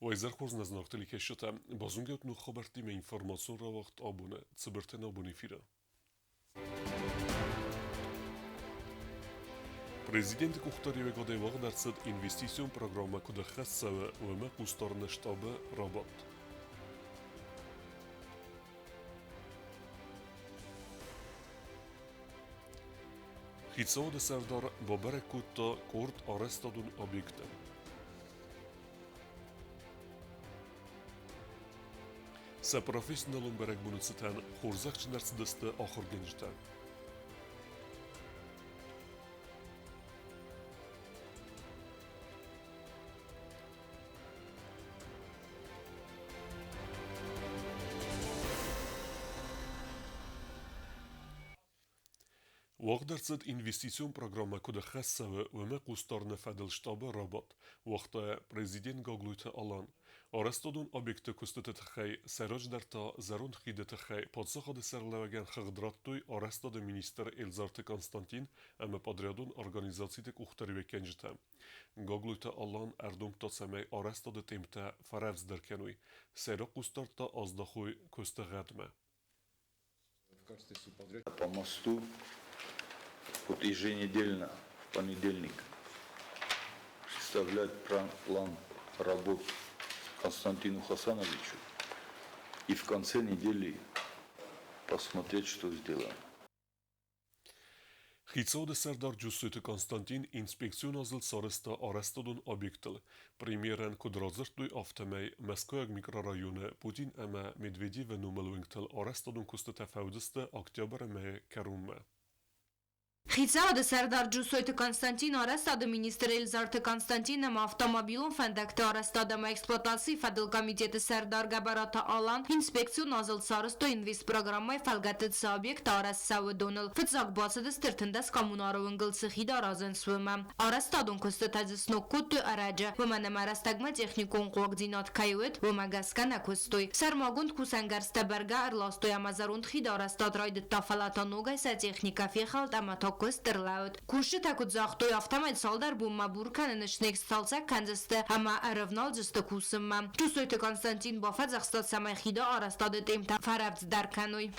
Уӕ изӕр хорз нӕ зынаргъ телекӕсджытӕ! Базонгӕ ут ног хабӕрттимӕ информацион рауагъд абоны Цыбырты абон эфиры. Президенты къухдариуӕгадӕй уагъд ӕрцыд инвестицион программӕ куыд ӕххӕст цӕуы, уымӕ хъусдарыны штабы рабадт. Хицауады сӕрдар бабӕрӕг кодта къорд арӕзтадон объекты. Сӕ профессионалон бӕрӕгбоны цытӕн хорзӕхджын ӕрцыдысты ахуыргӕнджытӕ. Уагъд ӕрцыд инвестицион программӕ куыд ӕххӕст цӕуы, уымӕ хъусдарыны фӕдыл штабы рабадт, уагъта президент Гаглойты Алан. Арӕзтадон объектты куыстыты тыххӕй, сӕйраджыдӕр та зӕронд хиды тыххӕй паддзахады сӕргълӕууӕгӕн хыгъд радтой арӕзтады министр Эльзарты Константин ӕмӕ подрядон организациты къухдариуӕггӕнджытӕ. Гаглойты Алан ӕрдомдта, цӕмӕй арӕзтады темптӕ фӕрӕвдздӕр кӕной, сӕйраг хъусдард та аздахой куысты гъӕдмӕ. По мосту вот еженедельно, в понедельник, представлять план работ Константину Хасановичу и в конце недели посмотреть, что сделано. Хицауады сӕрдар Джуссойты Константин инспекцион азылд сарӕзта арӕзтадон объектыл. Премьерӕн куыд радзырдтой, афтӕмӕй Мӕскуыйаг микрорайоны Путин ӕмӕ Медведевы номыл уынгтыл арӕзтадон куыстытӕ фӕуыдзысты октябры мӕйы кӕронмӕ. Хицауады сӕрдар Джусойты Константин арӕзтады министр Эльзарты Константин ӕмӕ автомобилон фӕндӕгты арӕзтад ӕмӕ эксплуатацийы фӕдыл комитеты сӕрдар Гӕбӕраты Алан инспекцион азылд сарӕзтой инвестпрограммӕйы фӕлгӕтты цы объект арӕзт цӕуы доныл. Фыццаг бацыдысты 13 коммунары уынгыл цы хид аразынц, уымӕ. Арӕзтадон куыстытӕ дзы сног кодтой ӕрӕджы, уымӕн ӕмӕ рӕстӕгмӕ техникон хъуагдзинад кӕй уыд, уымӕ гӕсгӕ нӕ куыстой. Сӕрмагонд кусӕнгӕрзтӕ бӕргӕ ӕрластой ӕмӕ зӕронд хид арӕзтад райдыдта, фӕлӕ та ногӕй сӕ техникӕ фехӕлд ӕмӕ та куыст ӕрлӕууыд. Кусджытӕ куыд загътой, афтӕмӕй цалдӕр бонмӕ бур кӕныны снег сцалцӕг кӕндзысты ӕмӕ ӕрӕвналдзысты кусынмӕ. Джусойты Константин бафӕдзӕхста, цӕмӕй хиды арӕзтады темтӕ фӕрӕвдздӕр кӕной.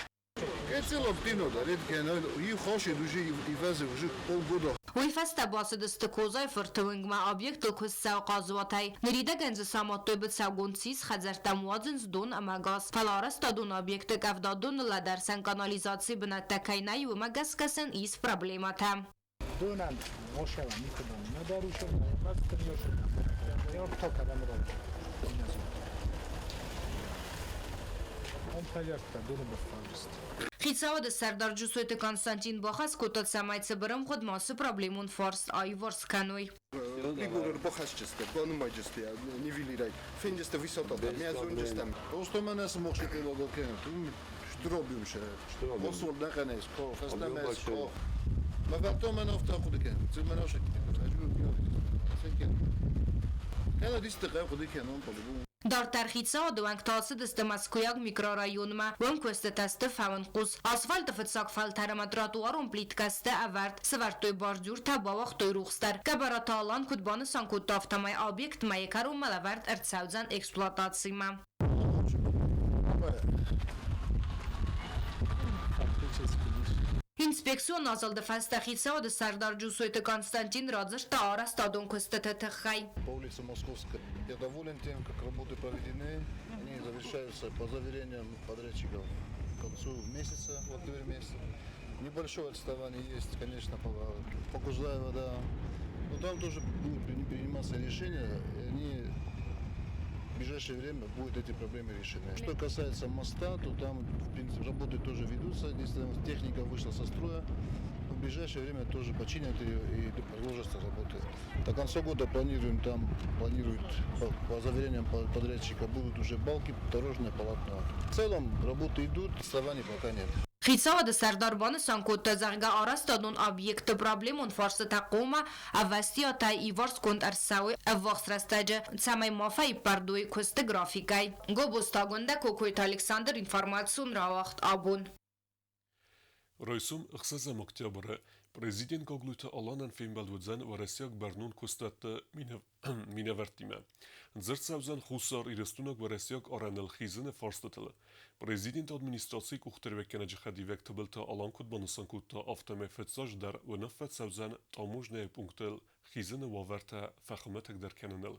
Уый фӕстӕ бацыдысты Козайы-фырты уынгмӕ объектыл куыст цӕуы хъазуатӕй. Ныридӕгӕн дзы самадтой быцӕугонд сис, хӕдзӕрттӕм уадзынц дон ӕмӕ газ. Фӕлӕ арӕзтадон объекты къӕвдадоны лӕдӕрсӕн канализацийы бынӕттӕ кӕй нӕй, уымӕ гӕсгӕ сын ис проблемӕтӕ. Донӕн мошела никуыдӕм нӕдӕр усыл, Он поверхта доны баффарист. Хицауады сӕрдар Джусойты Константин бахӕс кодта, цӕмӕй цыбыр ӕмгъуыдмӕ ацы проблемон фарст аиуварс кӕной. Приборы бахӕсджысты, банымайджысты, нивелирӕй, фенджысты высотатӕ, мӕзонджыстӕм. Просто мӕнӕ цы мохшите лого кӕнут, уым стыр объем сӕ. Освол нӕ къӕнӕ ско, фӕстӕмӕ ско. Мӕ потом мӕн афтӕ хъуыды кӕн, цы мӕн Кӕнӕ дисты хъуыды кӕнон по-любому. Дарддӕр хицауады уӕнгтӕ ацыдысты Мӕскуыйаг микрорайонмӕ, уым куыстытӕ сты фӕуынхъус. Асфальты фыццаг фӕлтӕр ӕмӕ тротуарон плиткӕ сты ӕвӕрд, сӕвӕрдтой бордюртӕ, бауагътой рухс дӕр. Гӕбӕраты Алан куыд банысан кодта, афтӕмӕй объект мӕйы кӕронмӕ лӕвӕрд ӕрцӕудзӕн эксплуатацимӕ. Инспекцион азылды фӕстӕ хицауады сӕрдар Джусойты Константин радзырдта арӕзтадон куыстыты тыххӕй. По улице Московской я доволен тем, как работы проведены. Они завершаются по заверениям подрядчиков к концу месяца, в октябре месяце. Небольшое отставание есть, конечно, по Кузаево, да. Но там тоже будут приниматься решения, и они в ближайшее время будут эти проблемы решены. Что касается моста, то там, в принципе, работы тоже ведутся. Единственное, техника вышла со строя. В ближайшее время тоже починят ее и продолжатся работы. До конца года планируем там, планируют, по заверениям подрядчика, будут уже балки, дорожное полотно. В целом работы идут, отставаний пока нет. Хицауады сӕрдар банысан кодта, зӕгъгӕ, арӕзтадон объектты проблемон фарстытӕ хъуамӕ ӕвӕстиатӕй иварсгонд ӕрцӕуой ӕввахс рӕстӕджы, цӕмӕй ма фӕиппӕрд уой куысты графикӕй. Гобозтагондӕ Кокойты Александр информацион рауагъд абон. Райсом 6 октябры. Президент Гаглойты Аланӕн фембӕлд уыдзӕн уӕрӕсейаг бӕрнон куыстуӕтты минӕвӕрттимӕ. Дзырд цӕудзӕн Хуссар Ирыстонаг-уӕрӕсейаг арӕныл хизыны фарстытыл. Президенты администрацийы къухдариуӕггӕнӕджы хӕдивӕг Тыбылты Алан куыд банысан кодта, афтӕмӕй фыццаджыдӕр уынаффӕ цӕудзӕн таможнӕйы пункттыл хизыны уавӕртӕ фӕхуымӕтӕгдӕр кӕныныл.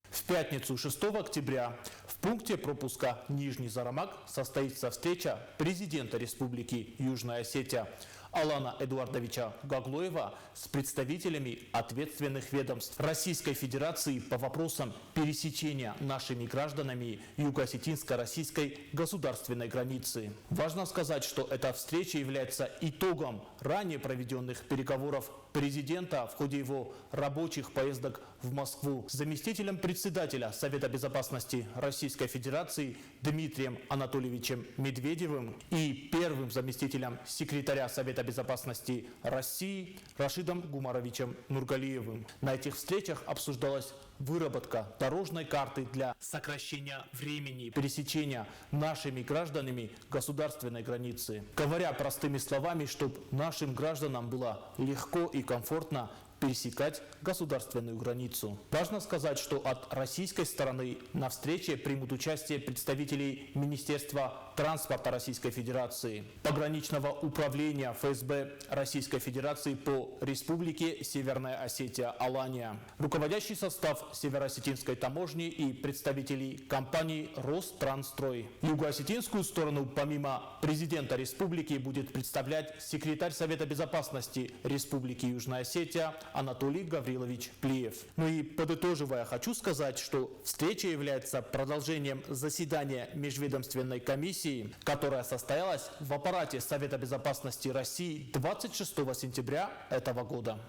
В пятницу 6 октября в пункте пропуска Нижний Зарамаг состоится встреча президента Республики Южная Осетия Алана Эдуардовича Гаглоева с представителями ответственных ведомств Российской Федерации по вопросам пересечения нашими гражданами юго-осетинско-российской государственной границы. Важно сказать, что эта встреча является итогом ранее проведенных переговоров президента в ходе его рабочих поездок в Москву с заместителем председателя Совета Безопасности Российской Федерации Дмитрием Анатольевичем Медведевым и первым заместителем секретаря Совета Безопасности России Рашидом Гумаровичем Нургалиевым. На этих встречах обсуждалась выработка дорожной карты для сокращения времени пересечения нашими гражданами государственной границы. Говоря простыми словами, чтобы нашим гражданам было легко и комфортно пересекать государственную границу. Важно сказать, что от российской стороны на встрече примут участие представители Министерства транспорта Российской Федерации, пограничного управления ФСБ Российской Федерации по Республике Северная Осетия Алания, руководящий состав Североосетинской таможни и представителей компании «Ространсстрой». Югоосетинскую сторону помимо президента республики будет представлять секретарь Совета Безопасности Республики Южная Осетия Анатолий Гаврилович Плиев. Ну и подытоживая, хочу сказать, что встреча является продолжением заседания межведомственной комиссии, которая состоялась в аппарате Совета Безопасности России 26 сентября этого года.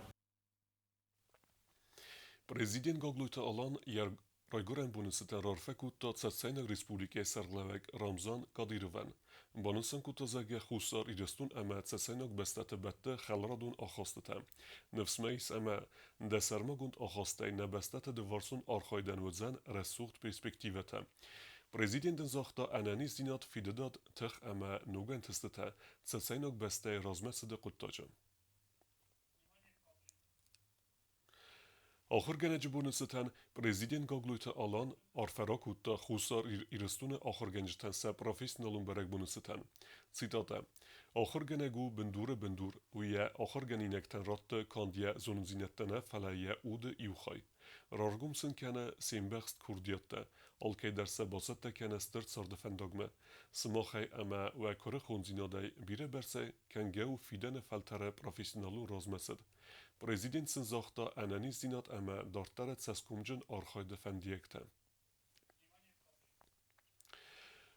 Президент Гаглойты Алан йӕ райгуырӕн боны цытӕн раарфӕ кодта Цӕцӕйнаг Республикӕйы сӕргълӕууӕг Рамзан Кадыровӕн. Банысан кодта, зӕгъгӕ, Хуссар Ирыстон ӕмӕ цӕцӕйнаг бӕстӕты бӕтты хӕларадон ахастытӕ. Ныфс мӕ ис, ӕмӕ дӕ сӕрмагонд ахастӕй нӕ бӕстӕты дывӕрсон архайдӕн уыдзӕн рӕсугъд перспективӕтӕ. Президент ын загъта ӕнӕниздзинад, фидыдад, тых ӕмӕ ног ӕнтыстытӕ цӕцӕйнаг бӕстӕйы размӕцыды хъуыддаджы. Ахуыргӕнӕджы боны цытӕн президент Гаглойты Алан арфӕ ракодта Хуссар Ирыстоны ахуыргӕнджытӕн сӕ профессионалон бӕрӕгбоны цытӕн. Цитатӕ: Ахуыргӕнӕг у бындуры бындур, уый йӕ ахуыргӕнинӕгтӕн радты канд йӕ зонындзинӕдтӕ нӕ, фӕлӕ йӕ уды иу хай. Раргом сын кӕны се мбӕхст курдиӕттӕ, алкӕй дӕр сӕ бацӕттӕ кӕны стыр царды фӕндагмӕ. Сымахӕй ӕмӕ уӕ куырыхондзинадӕй бирӕбӕрцӕй кӕнгӕ у фидӕны фӕлтӕры профессионалон размӕцыд. Президент сын загъта ӕнӕниздзинад ӕмӕ дарддӕры цӕсгомджын архайды фӕндиӕгтӕ.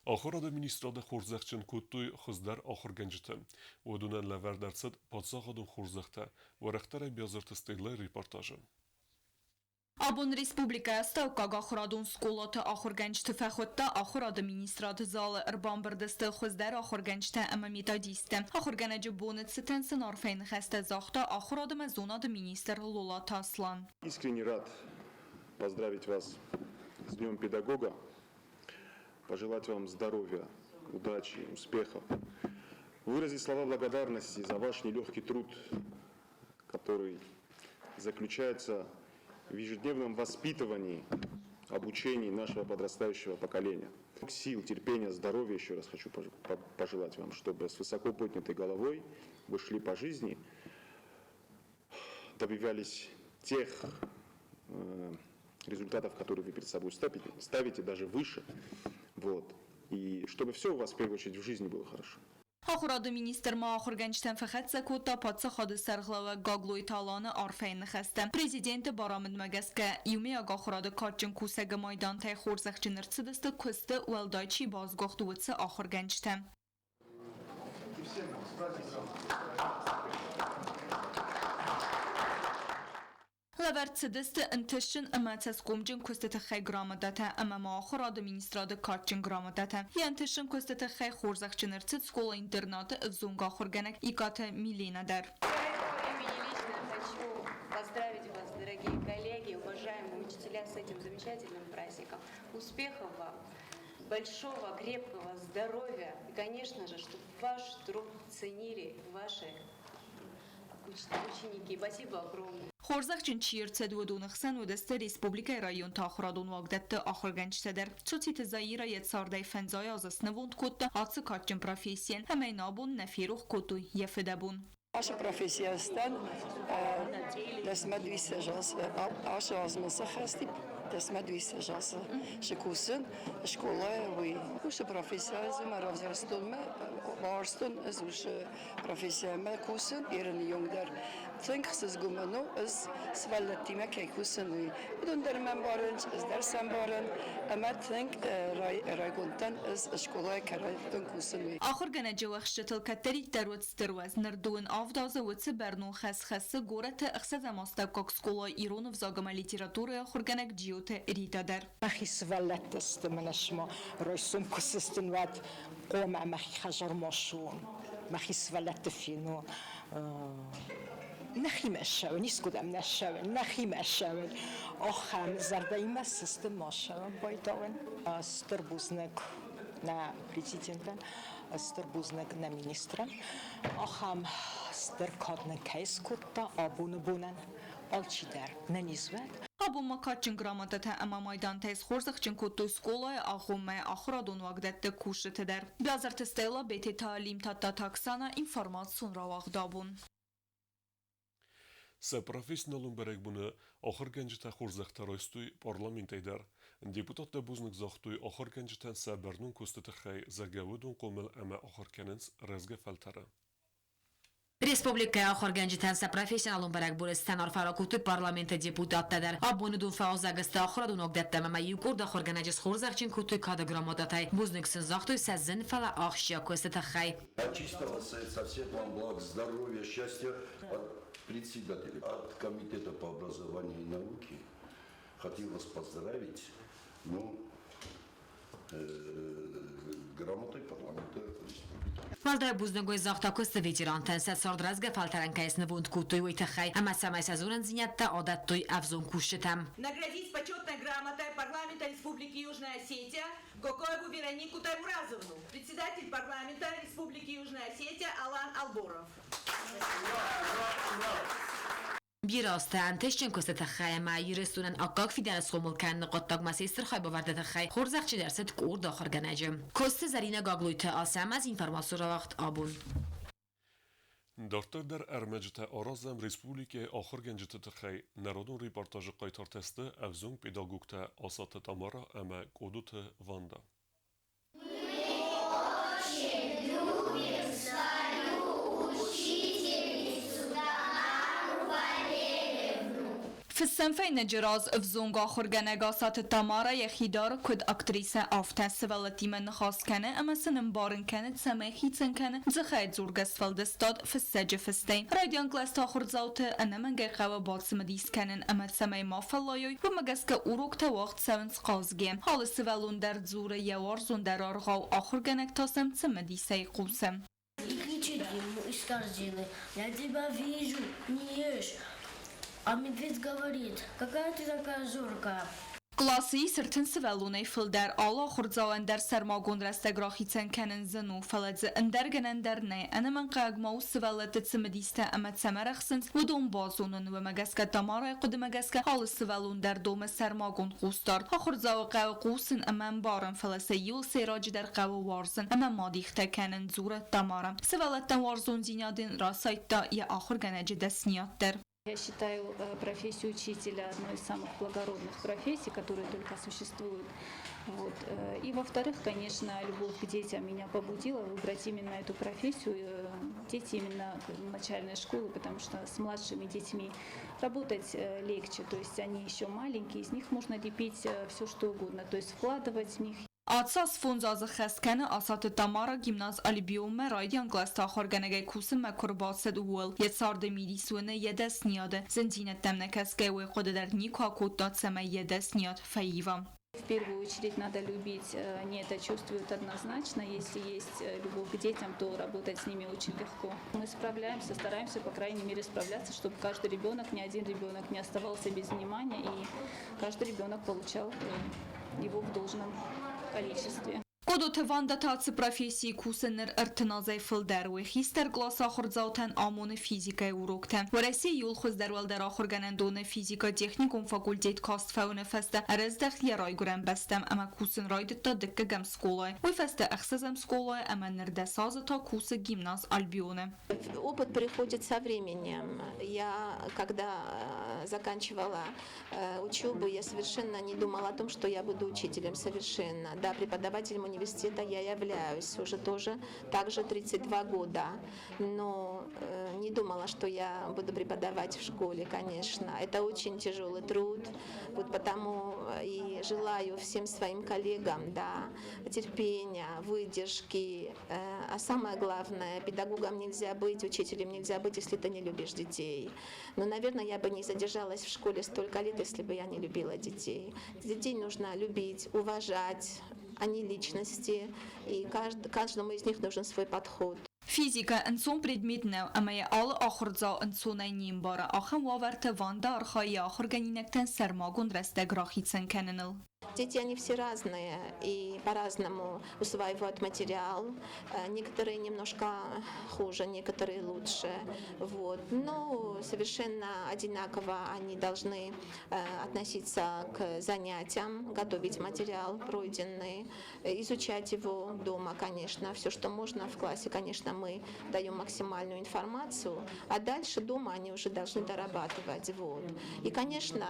Ахуырады министрады хорзӕхджын кодтой хуыздӕр ахуыргӕнджыты. Уыдонӕн лӕвӕрд ӕрцыд паддзахадон хорзӕхтӕ, уӕрӕхдӕрӕй Биазырты Стеллӕйы репортажы. Абон республикӕйы астӕуккаг ахуырадон скъолаты ахуыргӕнджыты фӕхуыдта Ахуырады министрады залы. Ӕрбамбырд сты хуыздӕр ахуыргӕнджытӕ ӕмӕ методисттӕ. Ахуыргӕнӕджы боны цытӕн сын арфӕйы ныхӕстӕ загъта ахуырад ӕмӕ зонады министр Лолаты Аслан. Искренне рад поздравить вас с Днем педагога, пожелать вам здоровья, удачи, успехов, выразить слова благодарности за ваш нелегкий труд, который заключается в ежедневном воспитывании, обучении нашего подрастающего поколения. Сил, терпения, здоровья еще раз хочу пожелать вам, чтобы с высоко поднятой головой вы шли по жизни, добивались тех результатов, которые вы перед собой ставите, даже выше. Вот. И чтобы все у вас, в первую очередь, в жизни было хорошо. Ахуырады министр ма ахуыргӕнджытӕн фӕхӕццӕ кодта паддзахады сӕргълӕууӕг Гаглойты Аланы арфӕйы ныхӕстӕ. Президенты барамындмӕ гӕсгӕ, иумӕйаг ахуырады кадджын кусӕгы майдантӕй хорзӕхджын ӕрцыдысты куысты уӕлдай чи басгуыхт, уыцы ахуыргӕнджытӕ. Лӕвӕрд цыдысты ӕнтыстджын ӕмӕ цӕсгомджын куысты тыххӕй грамотатӕ ӕмӕ ма ахуырады министрады кадджын грамотатӕ. Йӕ ӕнтыстджын куысты тыххӕй хорзӕхджын ӕрцыд скъола-интернаты ӕвзонг ахуыргӕнӕг Икъаты Милена дӕр. Хочу поздравить вас, дорогие коллеги, уважаемые учителя, с этим замечательным праздником. Успехов вам, большого, крепкого здоровья и, конечно же, чтобы ваш труд ценили ваши ученики. Спасибо огромное. Хорзӕхджын чи ӕрцыд, уыдоны хсӕн уыдысты республикӕйы районты ахуырадон уагдӕтты ахуыргӕнджытӕ дӕр. Цоциты Заирӕ йӕ цардӕй фӕндзай азы снывонд кодта ацы кадджын профессийӕн ӕмӕ йын абон нӕ ферох кодтой йӕ фыдӕбон. Ацы профессийӕ сдӕн дӕсмӕ ацы азмӕ сӕххӕст дӕсмӕ дуиссӕдз азы кусын скъолайы уый. Уыцы профессийӕ ӕз мӕ равзӕрстон, мӕ бауарзтон ӕз уыцы профессиямӕ кусын ерыны онг дӕр. Тынг ӕхсызгон у, ӕз сывӕллӕттимӕ кӕй кусын, уый. Уыдон дӕр мӕ ӕмбарынц, ӕз дӕр сӕ ӕмбарын ӕмӕ тынг райгонд дӕн ӕз скъолайы кӕрӕттон кусын, уый. Ахуыргӕнӕджы уӕхсчытыл кӕддӕриддӕр уыд стыр уӕз. Ныр дыууын авд азы уыцы бӕрнон хӕс хӕссы горӕты ӕхсӕзӕм астӕуккаг скъолайы ирон ӕвзаг ӕмӕ литературӕйы ахуыргӕнӕг Джиоты Рита дӕр. Мӕхи сывӕллӕттӕ сты, мӕнӕ цыма райсом куы сыстын, уӕд хъуамӕ мӕхи хӕдзармӕ ссӕуон, мӕхи сывӕллӕтты фенон. Нӕхимӕ ссӕуын, искуыдӕм нӕ ссӕуын, нӕхимӕ ссӕуын. Ахӕм зӕрдӕимӕ сыстын ма ссӕуын байдауын. Стыр бузныг нӕ президентӕн, стыр бузныг нӕ министрӕн. Ахӕм стыр кад нын кӕй скодта абоны бонӕн, алчидӕр нӕ низ уӕд. Абон ма кадджын грамотатӕ ӕмӕ майдантӕй схорзӕхджын кодтой скъолайы агъоммӕ ахуырадон уагдӕтты кусджыты дӕр. Бязырты Стелла, Бететы Алим, Тадтаты Оксана, информацион рауагъд абон. Сӕ профессионалон бӕрӕгбоны ахуыргӕнджытӕ хорзӕхтӕ райстой парламентӕй дӕр. Депутаттӕ бузныг загътой ахуыргӕнджытӕн сӕ бӕрнон куысты тыххӕй, зӕгъгӕ, уыдон хъомыл ӕмӕ ахуыр кӕнынц рӕзгӕ фӕлтӕры. Республикӕйы ахуыргӕнджытӕн сӕ профессионалон бӕрӕгбоны цытӕн арфӕ ракодтой парламенты депутаттӕ дӕр. Абоны дон фӕуазӕг сты ахуырадон уагдӕттӕм ӕмӕ иу къорд ахуыргӕнӕджы схорзӕхджын кодтой кады грамотатӕй. Бузныг сын загътой сӕ зын, фӕлӕ ахсджиаг куысты тыххӕй. От чистого сердца всех вам благ, здоровья, счастья от председателя, от Комитета по образованию и науке. Хотел вас поздравить. Ну, грамотой парламента республики. Уӕлдай бузныг загъта куысты ветерантӕн сӕ цард рӕзгӕ фӕлтӕрӕн кӕй снывонд кодтой, уый тыххӕй ӕмӕ цӕмӕй сӕ зонындзинӕдтӕ адӕттой ӕвзонг кусджытӕм. Наградить почетной грамотой парламента Республики Южная Осетия Кокоеву Веронику Таймуразовну, председатель парламента Республики Южная Осетия Алан Алборов. Бирӕ азты ӕнтыстджын куысты тыххӕй ӕмӕ Ирыстонӕн аккаг фидӕны схъомыл кӕныны хъуыддагмӕ се стыр хайбавӕрды тыххӕй хорзӕхджын ӕрцыд къорд ахуыргӕнӕджы. Коцты Зӕринӕ Гаглойты Ацӕмӕз информацион рауагъд абон. Дарддӕр дӕр ӕрмӕджытӕ аразӕм республикӕйы ахуыргӕнджыты тыххӕй. Народон репортажы хъайтартӕ сты ӕвзонг педагогтӕ Асаты Тамара ӕмӕ Къодоты Ванда. Мы очень любим свою учительницу Тамару Валерьевну. Фыссӕн фӕйнӕджы раз ӕвзонг ахуыргӕнӕг Асаты Тамара йӕхи дары куыд актрисӕ, афтӕ сывӕллӕттимӕ ныхас кӕны ӕмӕ сын ӕмбарын кӕны, цӕмӕй хицӕн кӕны дзыхӕйдзургӕ сфӕлдыстад фыссӕджы фыстӕй. Райдиан кълӕсты ахуырдзауты ӕнӕмӕнгӕй хъӕуы бацымыдис кӕнын ӕмӕ цӕмӕй ма фӕллайой, уымӕ гӕсгӕ уроктӕ уагъд цӕуынц хъазгӕ. Алы сывӕллон дӕр дзуры йӕ уарзондӕр аргъау, ахуыргӕнӕг та сӕм цымыдисӕй хъусы. И кричит ему из корзины: «Я тебя вижу, не ешь». А медведь говорит: «Какая ты такая зоркая?» Къласы ис ӕртын сывӕллонӕй фылдӕр. Алы ахуырдзауӕн дӕр сӕрмагонд рӕстӕг рахицӕн кӕнын зын у, фӕлӕ дзы ӕндӕр гӕнӕн дӕр нӕй. Ӕнӕмӕнгхъӕуӕг ма у сывӕллӕтты цымыдистӕ ӕмӕ цӕмӕ рӕхсынц, уыдон базонын. Уымӕ гӕсгӕ Тамарайы хъуыдымӕ гӕсгӕ алы сывӕллон дӕр домы сӕрмагонд хъусдард. Ахуырдзауы хъӕуы хъусын ӕмӕ ӕмбарын, фӕлӕ сӕ иуыл сӕйраджыдӕр хъӕуы уарзын ӕмӕ ма дихтӕ кӕнын, дзуры Тамара. Сывӕллӕттӕн уарзондзинад ын расайдта йӕ ахуыргӕнӕджы дӕсниад дӕр. Я считаю профессию учителя одной из самых благородных профессий, которые только существуют. Вот. И во-вторых, конечно, любовь к детям меня побудила выбрать именно эту профессию, дети именно начальной школы, потому что с младшими детьми работать легче, то есть они еще маленькие, из них можно лепить все что угодно, то есть вкладывать в них. Ацы аз фондз азы хӕс кӕны Асаты Тамара гимназ Альбион-мӕ райдиан кълӕсты ахуыргӕнӕгӕй кусынмӕ куы рбацыд, ууыл. Йӕ царды мидис уыны йӕ дӕсныйады. Зындзинӕдтӕм нӕ кӕсгӕ уый хъуыды дӕр никуы акодта, цӕмӕй йӕ дӕсныйад фӕива. В первую очередь надо любить, они это чувствуют однозначно. Если есть любовь к детям, то работать с ними очень легко. Мы справляемся, стараемся, по крайней мере, справляться, чтобы каждый ребенок, ни один ребенок не оставался без внимания, и каждый ребенок получал его в должном количестве. Къодоты Ванда та ацы профессийы кусы ныр 30 азӕй фылдӕр. Уый хистӕр къласы ахуырдзаутӕн амоны физикӕйы уроктӕ. Уӕрӕсейы иууыл хуыздӕр уӕлдӕр ахуыргӕнӕндоны физико-техникон факультет каст фӕуыны фӕстӕ ӕрӕздӕхт йӕ райгуырӕн бӕстӕм ӕмӕ кусын райдыдта дыккӕгӕм скъолайы. Уый фӕстӕ ӕхсӕзӕм скъолайы ӕмӕ ныр 10 азы та кусы гимназ Альбион-ы. Опыт приходит со временем. Я, когда заканчивала учебу, я совершенно не думала о том, что я буду учителем, совершенно. Да, преподавателем университета я являюсь уже тоже также 32 года, но не думала, что я буду преподавать в школе, конечно. Это очень тяжелый труд, вот потому и желаю всем своим коллегам, да, терпения, выдержки, а самое главное, педагогом нельзя быть, учителем нельзя быть, если ты не любишь детей. Но, наверное, я бы не задержалась в школе столько лет, если бы я не любила детей. Детей нужно любить, уважать, они личности, и каждому из них нужен свой подход. Физикӕ ӕнцон предмет нӕу ӕмӕ йӕ алы ахуырдзау ӕнцонӕй не мбары. Ахӕм уавӕрты Ванда архайы йӕ ахуыргӕнинӕгтӕн сӕрмагонд рӕстӕг рахицӕн кӕныныл. Дети, они все разные и по-разному усваивают материал. Некоторые немножко хуже, некоторые лучше. Вот. Но совершенно одинаково они должны относиться к занятиям, готовить материал пройденный, изучать его дома, конечно. Все, что можно в классе, конечно, мы даем максимальную информацию, а дальше дома они уже должны дорабатывать. Вот. И, конечно,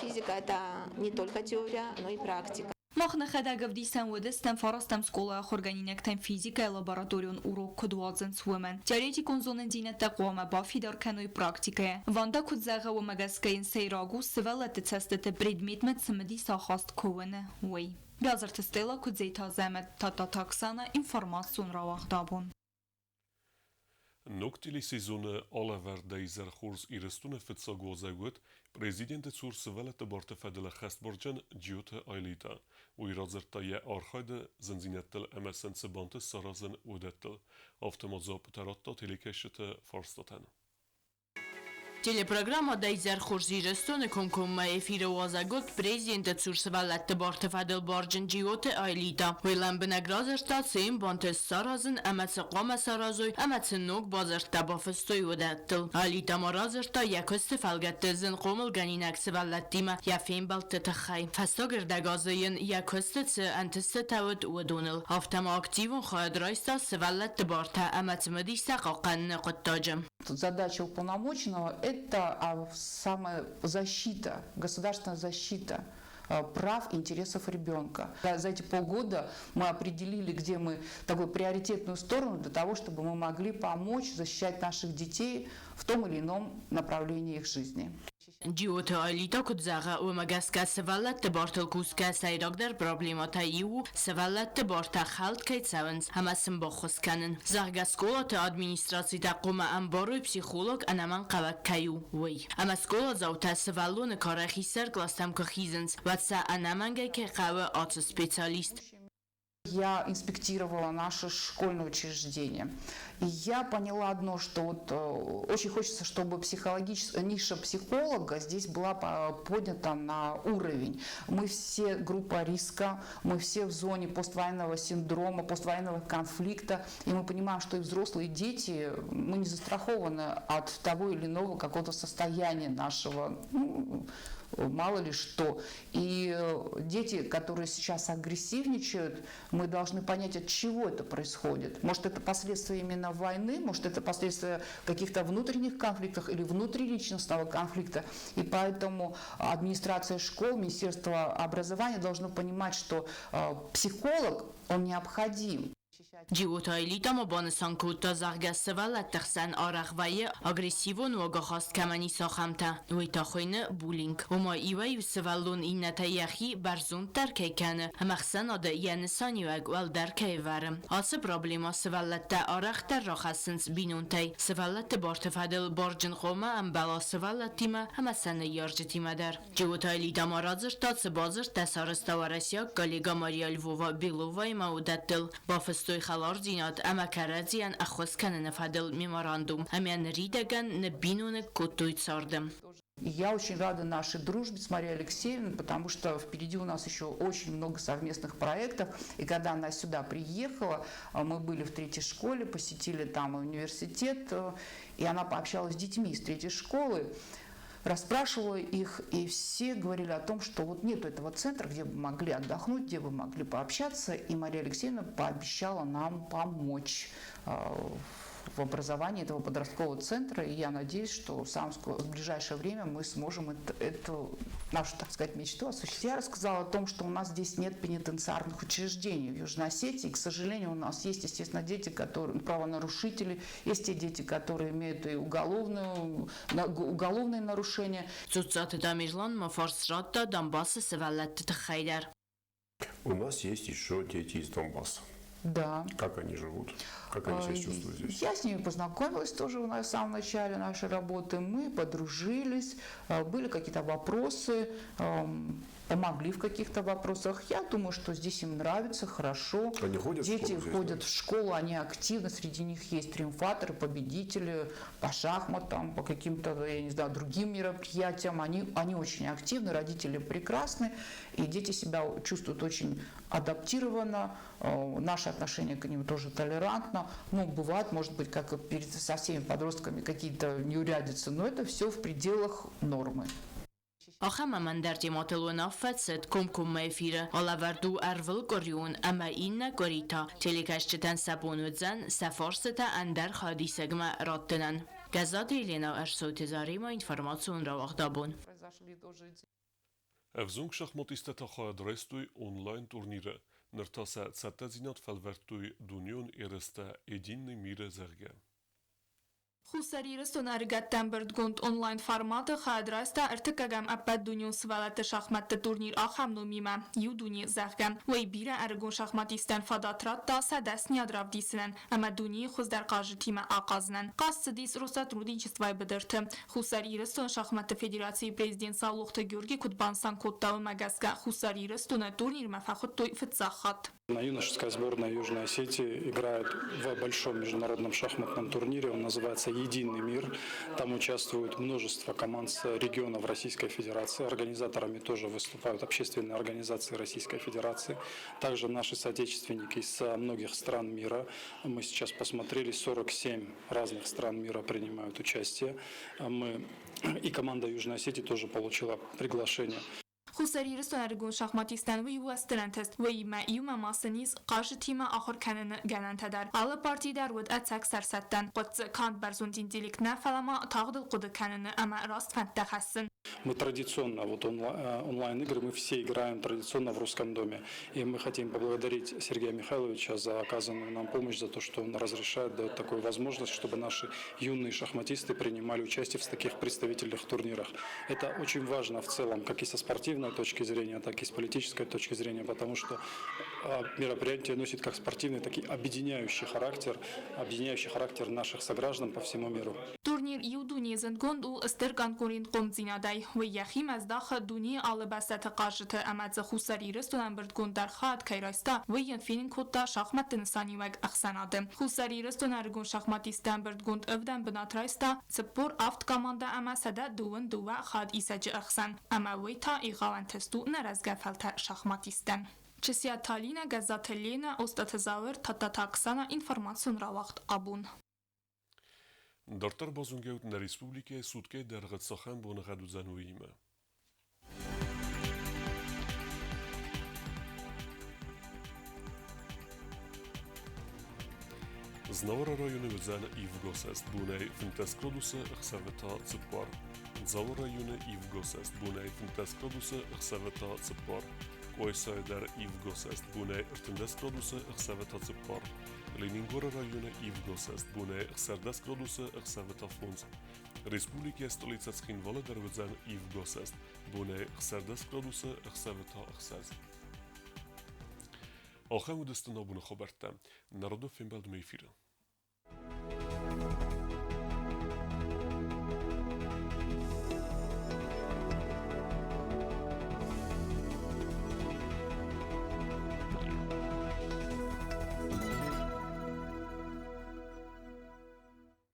физика – это не только теория, но и практика. Мах нӕхӕдӕг ӕвдисӕн уыдыстӕм фарастӕм скъолайы ахуыргӕнинӕгтӕн физикӕйы лабораторион урок куыд уадзынц, уымӕн. Теоретикон зонындзинӕдтӕ хъуамӕ бафидар кӕной практикӕйӕ. Ванда куыд зӕгъы, уымӕ гӕсгӕ йын сӕйраг у, сывӕллӕтты цӕстыты предметмӕ цымыдис ахаст куы уыны, уый. Биазырты Стелла, Куыдзеты Азӕмӕт, Тадтаты Оксана, информацион рауагъд абон. Ног телесезоны алӕвӕрд Изӕр хорз Ирыстоны фыццаг уазӕг уыд президенты цур сывӕллӕтты барты фӕдыл ӕххӕстбарджын Джиоты Айлита. Уый радзырдта йӕ архайды зындзинӕдтыл ӕмӕ сын цы бантыст саразын, уыдӕттыл. Афтӕ ма дзуаппытӕ радта телекӕсджыты фарстатӕн. Телепрограммӕ Дӕ изӕр хорз Ирыстоны комкоммӕ эфиры уазӕг уыд президенты цур сывӕллӕтты барты фӕдыл барджын Джиоты Айлита. Уый лӕмбынӕг радзырдта, цы йын бантыст саразын ӕмӕ цы хъуамӕ саразой ӕмӕ цы ног бадзырдтӕ бафыстой, уыдӕттыл. Айлита ма радзырдта йӕ куысты фӕлгӕтты зын хъомылгӕнинаг сывӕллӕттимӕ йӕ фембӕлдты тыххӕй. Фӕстаг ӕрдӕг азы йын йӕ куысты цы ӕнтыстытӕ уыд, уыдоныл. Афтӕ ма активон хайад райста сывӕллӕтты бартӕ ӕмӕ цымыдистӕ хъахъхъӕныны хъуыддаджы. Задача уполномоченного – это самая защита, государственная защита прав, интересов ребенка. За эти полгода мы определили, где мы такую приоритетную сторону для того, чтобы мы могли помочь защищать наших детей в том или ином направлении их жизни. Джиоты Айлита куыд зӕгъы, уымӕ гӕсгӕ сывӕллӕтты бартыл кусгӕ сӕйрагдӕр проблемӕтӕй иу у, сывӕллӕтты бартӕ хӕлд кӕй цӕуынц ӕмӕ сын баххуыс кӕнын. Зӕгъгӕ, скъолаты администрацитӕ хъуамӕ ӕмбарой психолог ӕнӕмӕнгхъӕуӕг кӕй у, уый. Ӕмӕ скъоладзаутӕ сывӕллоны карӕй хистӕр кълӕстӕм куы хизынц, уӕд сӕ ӕнӕмӕнгӕй кӕй хъӕуы ацы специалист. Я инспектировала наше школьное учреждение. И я поняла одно, что вот очень хочется, чтобы ниша психолога здесь была поднята на уровень. Мы все группа риска, мы все в зоне поствоенного синдрома, поствоенного конфликта, и мы понимаем, что и взрослые, и дети, мы не застрахованы от того или иного какого-то состояния нашего, ну, мало ли что. И дети, которые сейчас агрессивничают, мы должны понять, от чего это происходит. Может, это последствия именно войны, может, это последствия каких-то внутренних конфликтов или внутриличностного конфликта. И поэтому администрация школ, Министерство образования должно понимать, что психолог, он необходим. Джиоты Айлита ма банысан кодта, зӕгъгӕ, сывӕллӕтты хсӕн арӕх вӕййы агрессивон уагахаст кӕмӕн ис, ахӕмтӕ. Уый та хуыйны буллинг. Ома иуӕй-иу сывӕллон иннӕтӕй йӕхи бӕрзонддӕр кӕй кӕны ӕмӕ ӕхсӕнады йӕ нысаниуӕг уӕлдӕр кӕй ӕвӕры. Ацы проблемӕ сывӕллӕттӕ арӕхдӕр рахӕссынц бинонтӕй. Сывӕллӕтты барты фӕдыл барджын хъуамӕ ӕмбӕла сывӕллӕттимӕ ӕмӕ сӕ ныййарджытимӕ дӕр. Джиоты Айлита ма радзырдта, цы бадзырдтӕ сарӕзта уӕрӕсейаг коллегӕ Мария Львова-Беловаимӕ, уыдӕттыл. Бафыстой хӕлардзинад ӕмӕ кӕрӕдзийӕн ӕххуыс кӕныны фӕдыл меморандум ӕмӕ ныридӕгӕн ныббиноныг кодтой царды. И я очень рада нашей дружбе с Марией Алексеевной, потому что впереди у нас еще очень много совместных проектов. И когда она сюда приехала, мы были в третьей школе, посетили там университет, и она пообщалась с детьми из третьей школы, расспрашивала их, и все говорили о том, что вот нет этого центра, где бы могли отдохнуть, где бы могли пообщаться. И Мария Алексеевна пообещала нам помочь в образовании этого подросткового центра. И я надеюсь, что в ближайшее время мы сможем эту нашу, так сказать, мечту осуществить. Я рассказала о том, что у нас здесь нет пенитенциарных учреждений в Южной Осетии. И, к сожалению, у нас есть, естественно, дети, которые правонарушители, есть те дети, которые имеют и уголовные нарушения. У нас есть еще дети из Донбасса. Да. Как они живут? Как они себя чувствуют здесь? Я с ними познакомилась тоже в самом начале нашей работы. Мы подружились, были какие-то вопросы, помогли в каких-то вопросах. Я думаю, что здесь им нравится, хорошо. Они ходят Дети в школу здесь, ходят да? в школу, они активны. Среди них есть триумфаторы, победители по шахматам, по каким-то, я не знаю, другим мероприятиям. Они очень активны, родители прекрасны, и дети себя чувствуют очень адаптированно. Наше отношение к ним тоже толерантно. Ну, бывает, может быть, как и перед со всеми подростками какие-то неурядицы, но это все в пределах нормы. Ахӕм ӕмӕ тематыл уынаффӕ цыд комкоммӕ эфиры алӕвӕрд у ӕрвылкъуырион ӕмӕ иннӕ къуыри та телекӕсджытӕн сӕ бон уыдзӕн сӕ фарстытӕ ӕндӕр хайадисӕгмӕ раттынӕн. Гӕззаты Елена Ӕрсойты Заремӕ информацион рауагъд абон. Ӕвзонг шахматисттӕ та хайад райстой онлайн-турниры. Ныр та сӕ цӕттӕдзинад фӕлвӕрдтой дунеон ерыстӕ «Единый мир-ы», зӕгъгӕ. Хуссар Ирыстоны ӕрыгӕтты ӕмбырдгонд онлайн-форматы хайад райста ӕртыккӕгӕм ӕппӕтдунеон сывӕллӕтты шахмӕтты турнир ахӕм номимӕ «Иу дуне», зӕгъгӕ. Уый бирӕ ӕрыгон шахматисттӕн фадат радта сӕ дӕсныйад равдисынӕн ӕмӕ дунейы хуыздӕр хъазджытимӕ ахъазынӕн. Хъазт цыдис Россотрудничествойы быдырты. Хуссар Ирыстоны шахмӕтты федерацийы президент Саулохты Георгий куыд банысан кодта, уымӕ гӕсгӕ Хуссар Ирыстоны турнирмӕ фӕхуыдтой фыццаг хатт. Юношеская сборная Южной Осетии играет в большом международном шахматном турнире. Он называется «Единый мир». Там участвуют множество команд с регионов Российской Федерации. Организаторами тоже выступают общественные организации Российской Федерации. Также наши соотечественники из многих стран мира. Мы сейчас посмотрели, 47 разных стран мира принимают участие. И команда Южной Осетии тоже получила приглашение. Хуссар Ирыстоны ӕрыгон шахматисттӕн уый у стыр ӕнтыст. Уыимӕ иумӕ ма сын ис хъазджытимӕ ахуыр кӕныны гӕнӕнтӕ дӕр. Алы парти дӕр уыд ӕцӕг сӕрсӕттӕн. Хъуыд дзы канд бӕрзонд интеллект нӕ, фӕлӕ ма тагъдыл хъуыды кӕныны ӕмӕ раст фӕндтӕ хӕссын. Мы традиционно, вот онлайн-игры мы все играем традиционно в Русском доме. И мы хотим поблагодарить Сергея Михайловича за оказанную нам помощь, за то, что он разрешает, дает такую возможность, чтобы наши юные шахматисты принимали участие в таких представительных турнирах. Это очень важно в целом, как и со спортивной точки зрения, так и с политической точки зрения, потому что мероприятие носит как спортивный, так и объединяющий характер наших сограждан по всему миру. Турнир иу дунейы зындгонд у стыр конкурентхъомдзинадӕй. Уый йӕхимӕ здахы дунейы алы бӕстӕты хъазджыты ӕмӕ дзы Хуссар Ирыстоны ӕмбырдгонд дӕр хайад кӕй райста, уый йын фенын кодта шахмӕтты нысаниуӕг ӕхсӕнады. Хуссар Ирыстоны ӕрыгон шахматистты ӕмбырдгонд ӕвдӕм бынат райста 47 командӕ ӕмӕ 122 хайадисӕджы ӕхсӕн. Ӕмӕ уый та егъау ӕнтыст у нӕ рӕзгӕ фӕлтӕр шахматисттӕн. Чысиаты Алинӕ, Гӕззаты Ленӕ, Остъаты Зауыр, Тадтаты Оксана, информацион рауагъд абон. Дарддӕр базонгӕут нӕ республикӕйы суткӕйы дӕргъы цахӕм боныгъӕд уыдзӕн, уыимӕ. Знауыры районы уыдзӕн ивгӕсӕст бонӕй 15 градусы, ӕхсӕвы та 4. Дзауы районы ивгӕсӕст бонӕй 15 градусы, ӕхсӕвы та 4. Къуайсайы дӕр ивгӕсӕст бонӕй 13 градусы, ӕхсӕвы та 4. Ленингоры районы ивгӕсӕст бонӕй 16 градусы, ӕхсӕвы та 5. Республикӕйы столицӕ Цхинвалы дӕр уыдзӕн ивгӕсӕст бонӕй 16 градусы, ӕхсӕвы та 6. Ахӕм уыдысты нӕ абоны хабӕрттӕ. Народон фембӕлдмӕ эфиры.